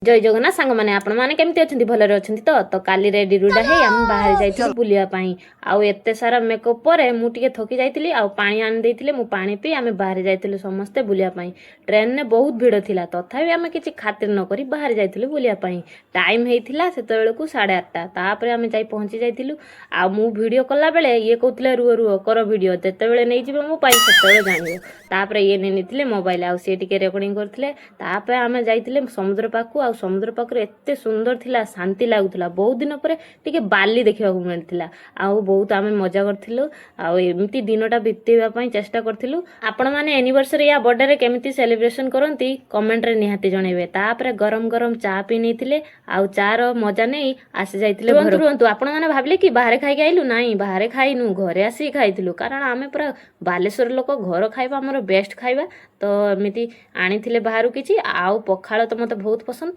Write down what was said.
ଜୟ ଜଗନ୍ନାଥ ସାଙ୍ଗମାନେ, ଆପଣମାନେ କେମିତି ଅଛନ୍ତି? ଭଲରେ ଅଛନ୍ତି ତ? ତ କାଲି ରେଡି ରୁଡା ହେଇ ଆମେ ବାହାରି ଯାଇଥିଲୁ ବୁଲିବା ପାଇଁ। ଆଉ ଏତେ ସାରା ମେକଅପ୍ ପରେ ମୁଁ ଟିକେ ଥକି ଯାଇଥିଲି ଆଉ ପାଣି ଆଣି ଦେଇଥିଲେ। ମୁଁ ପାଣି ପିଇ ଆମେ ବାହାରି ଯାଇଥିଲୁ ସମସ୍ତେ ବୁଲିବା ପାଇଁ। ଟ୍ରେନରେ ବହୁତ ଭିଡ଼ ଥିଲା, ତଥାପି ଆମେ କିଛି ଖାତିର ନ କରି ବାହାରି ଯାଇଥିଲୁ ବୁଲିବା ପାଇଁ। ଟାଇମ୍ ହେଇଥିଲା ସେତେବେଳକୁ 8:30। ତାପରେ ଆମେ ଯାଇ ପହଞ୍ଚି ଯାଇଥିଲୁ। ଆଉ ମୁଁ ଭିଡ଼ିଓ କଲାବେଳେ ଇଏ କହୁଥିଲେ, "ରୁହ ରୁହ, କର ଭିଡ଼ିଓ, ଯେତେବେଳେ ନେଇଯିବ ମୋବାଇଲ ସେତେବେଳେ ଜାଣିବ।" ତାପରେ ଇଏ ନେଇ ନେଇଥିଲେ ମୋବାଇଲ ଆଉ ସିଏ ଟିକେ ରେକର୍ଡ଼ିଂ କରିଥିଲେ। ତାପରେ ଆମେ ଯାଇଥିଲେ ସମୁଦ୍ର ପାଖକୁ। ଆଉ ସମୁଦ୍ର ପାଖରେ ଏତେ ସୁନ୍ଦର ଥିଲା, ଶାନ୍ତି ଲାଗୁଥିଲା। ବହୁତ ଦିନ ପରେ ଟିକେ ବାଲି ଦେଖିବାକୁ ମିଳିଥିଲା ଆଉ ବହୁତ ଆମେ ମଜା କରିଥିଲୁ ଆଉ ଏମିତି ଦିନଟା ବିତେଇବା ପାଇଁ ଚେଷ୍ଟା କରିଥିଲୁ। ଆପଣମାନେ ଆନିଭର୍ସରୀ ୟା ବର୍ଥଡେରେ କେମିତି ସେଲିବ୍ରେସନ କରନ୍ତି, କମେଣ୍ଟରେ ନିହାତି ଜଣେଇବେ। ତାପରେ ଗରମ ଗରମ ଚା ପିଇ ନେଇଥିଲେ ଆଉ ଚାର ମଜା ନେଇ ଆସି ଯାଇଥିଲେ। ରୁହନ୍ତୁ ରୁହନ୍ତୁ, ଆପଣମାନେ ଭାବିଲେ କି ବାହାରେ ଖାଇକି ଆଇଲୁ? ନାଇଁ, ବାହାରେ ଖାଇନୁ, ଘରେ ଆସିକି ଖାଇଥିଲୁ। କାରଣ ଆମେ ପୁରା ବାଲେଶ୍ୱର ଲୋକ, ଘର ଖାଇବା ଆମର ବେଷ୍ଟ ଖାଇବା। ତ ଏମିତି ଆଣିଥିଲେ ବାହାରୁ କିଛି। ଆଉ ପଖାଳ ତ ମୋତେ ବହୁତ ପସନ୍ଦ।